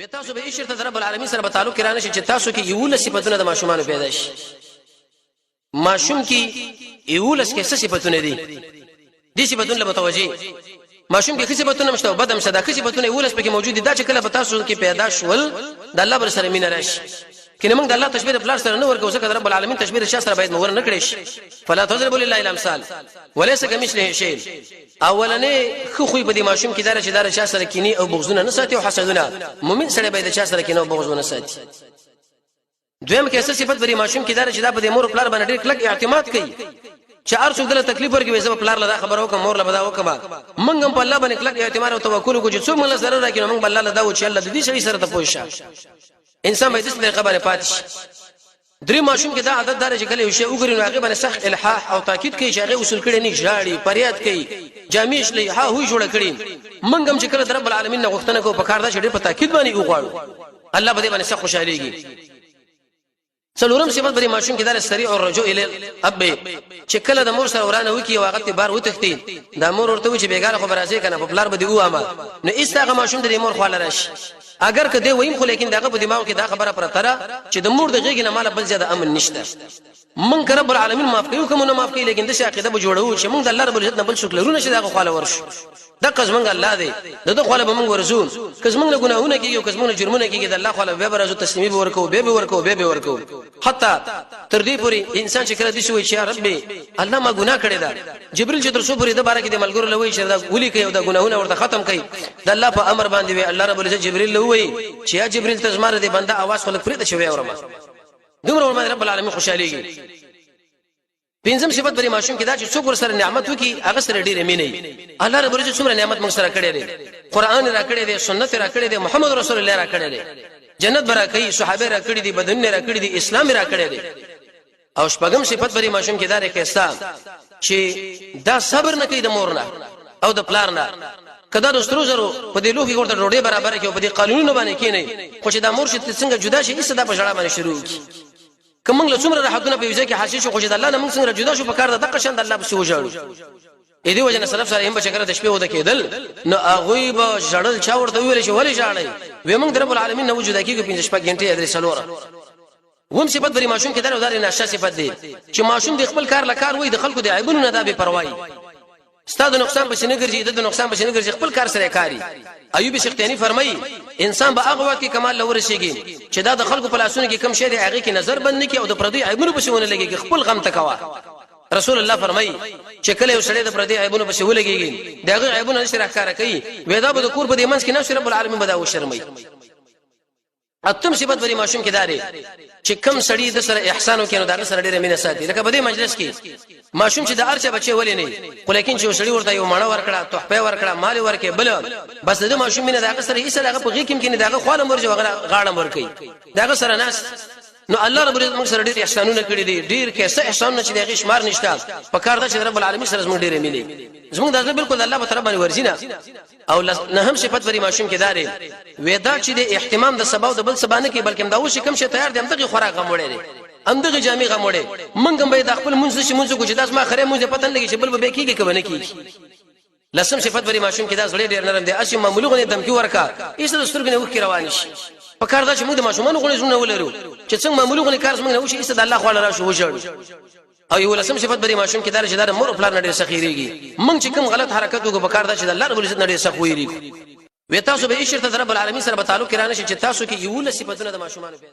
وی تاسو به اشرته د رب العالمین سره په تعلق کې رانه شي چې تاسو کې یو صفاتونه د ماشومان پیدا شي. ماشوم کې یو کې څه صفاتونه دي؟ دي صفاتونه له متوجي ماشوم کې ښه صفاتونه مشته او بد هم شته. دا ښه صفاتونه یولس پکې موجود دي، دا چې کله په تاسو کې پیدا شول د الله بر سره مینه راشي. کنه موږ د الله تشبیه د پلار سره نه ورکو، ځکه د رب العالمین تشبیه د چا سره باید مور نه کړی شي. فلا تضربوا لله الامثال وليس كمثله شيء. اولنې خو خو په دې ماشوم کې دار چې دار چا سره کینی او بغضونه نه ساتي او حسدونه. مؤمن سره باید چا سره کینه او بغضونه ساتي. دویم کې څه صفت بری ماشوم کې دار چې دا په دې مور پلار باندې ډېر کلک اعتماد کوي، چې هر څوک دله تکلیف ورکوي زه پلار له خبرو کوم، مور له بدا وکم. موږ هم په الله باندې کلک اعتماد او توکل وکړو چې څوک موږ سره راکړي، موږ الله له دا و چې الله د دې شي سره ته پوه شه. انسان باید دې طریقه باندې پاتې شي. درې ماشوم کې دا عادت دار چې کله یو شی وګوري نو هغه باندې سخت الحاح او تاکید کوي چې هغه اصول کړي نه ژاړي، پریاد کوي، جامې شلې ها هوی جوړ کړي. موږ هم چې کله د رب العالمین نه غوښتنه کوو په کار دا چې ډېر په تاکید باندې وغواړو، الله به دې باندې سخت خوشاليږي. څلورم صفت بری ماشوم کې دار سریع الرجوع الی الاب، چې کله د مور سره ورانه وکي او هغه ته بار وتښتي، د مور ورته چې بیګاره خو برازي کنه په پلار به دی وامه، نو ایست هغه ماشوم د مور خواله راشي. اگر که دی ویم خو لیکن دغه په دماغ کې دا خبره پرته ده چې د مور د غېږې نه مال بل زیاده امن نشته. مونږ رب العالمین معاف کوي کوم نه معاف کوي، لیکن د عقیده به جوړو چې مونږ د الله رب العزت نه بل څوک لرو نه چې دغه خواله ورشو. دغه زمونږ الله دی، دغه خواله به مونږ ورزو. که زمونږ ګناهونه کیږي او که زمونږ جرمونه کیږي د الله خواله به ورزو، تسلیمي به ورکو، به ورکو، به ورکو. حتی تر دې پورې انسان چې کله دې شوی چې رب الله ما ګناه کړی دا، جبريل چې تر څو پورې د بارے کې د ملګرو لوي چې دا ولي کوي او دا ګناهونه ورته ختم کوي، د الله په امر باندې وی الله رب العزت جبريل لوي چې یا جبريل ته زماره دې بنده اواز خلک پرې ته شوی اورم، دومره ور رب العالمین خوشاليږي. پنځم صفت بری ماشوم کې دا چې څوک ور سره نعمت وکي هغه سره ډېر مینه وي. الله رب العزت څومره نعمت موږ سره کړی دی، قران را کړی دی، سنت را کړی دی، محمد رسول الله را کړی دی، جنت برا کوي، صحابه را کړی دي، بدن را کړی دي، اسلام را کړی دی. او شپږم صفت بری ماشوم کې دا کېستا چې دا صبر نه کوي د مور نه او د پلار نه، کدا د سترو زرو په دې لوخي ورته ډوډۍ برابر کې او په دې قانونونو باندې کینې، خو چې دا مور چې څنګه جدا شي ایسه دا په ژړا باندې شروع کی. که موږ له څومره راحتونه په یوځای کې حاصل شو، خو چې د الله نه موږ څنګه جدا شو، په کار ده دغه شان د الله پسې وژاړو. اې دې وجه نه سلف سره هم به چکر د شپې وده کېدل نو هغوی به ژړل. چا ورته ویل چې ولې ژاړئ؟ وی موږ د رب العالمین نه وجود کېږو پنځه شپږ غنټې درې څلوره. وم صفت بری ماشوم کې دا دار نشه صفت دی چې ماشوم د خپل کار لکار وای، د خلکو د عیبونو نه دا بے پروايي، ستاسو نقصان پسې نه ګرځي، د نقصان پسې نه ګرځي، خپل کار سره کاری. ایوب سختیانی فرمایي انسان به هغه وخت کې کمال لور شيږي چې دا د خلکو په لاسونو کې کم شی دی هغه کې نظر بند نه کی او د پردي عیبونو پسې ونه لګيږي، خپل غم تکوا. رسول الله فرمایي چې کله یو سړی د پردي عیبونو پسې ولګيږي، دغه عیبونه نشي راښکاره کوي، وې دا به د کور په دې منځ کې نه رب العالمین به دا وشرمي. اتم صفت بری ماشوم کې داري چې کم سړی د سره احسان وکړي نو دا سره ډیره مینه ساتي. لکه په دې مجلس کې ماشوم چې د ارچا بچي ولې نه، خو لیکن چې سړی ورته یو مڼه ورکړه، تحفه ورکړه، مال ورکړي، بل بس د ماشوم مینه دغه سره هیڅ دغه په غیږ کې نه دغه خواله مرجه وغیرہ غاړه ورکړي دغه سره ناس. نو الله رب العزت موږ سره ډیر احسانونه کړی دي، ډیر کیسه احسانونه چې دغه شمار نشته. په کار ده چې رب العالمین سره زموږ ډیر مینه، زموږ د بالکل الله په طرف باندې ورزینه. او نه هم صفت بری ماشوم کې داري ودا چې د اهتمام د سبا او د بل سبا نه کې، بلکې دا اوس کوم شي تیار دی همدغه خوراک غم وړي دی، همدغه جامې غم وړي. مونږ هم به د خپل مونږ شي مونږ کو چې داس ما خره مونږ پته نه لګي چې بل به کیږي که نه کیږي. لسم صفت بری ماشوم کې دا زړه ډیر نرم دی، اسی معمولی غونې دمکی ورکا ایسه د سترګې نه وښکې روان شي. په کار دا چې موږ د ماشومانو غونې زړونه ولرو چې څنګه معمولی غونې کار زموږ نه وشي ایسه د الله خواله راشو وژاړو. او یو لسم صفت بری ماشوم کې دا چې دا مور او پلار نه ډیر سخیریږي. مونږ چې کوم غلط حرکت وکړو په کار دا چې د الله رب العزت نه ډیر سخت ویریږي. وی تاسو به اشرته رب العالمین سره په تعلق کې رانه شي چې تاسو کې یو صفاتونه د ماشومانو پیدا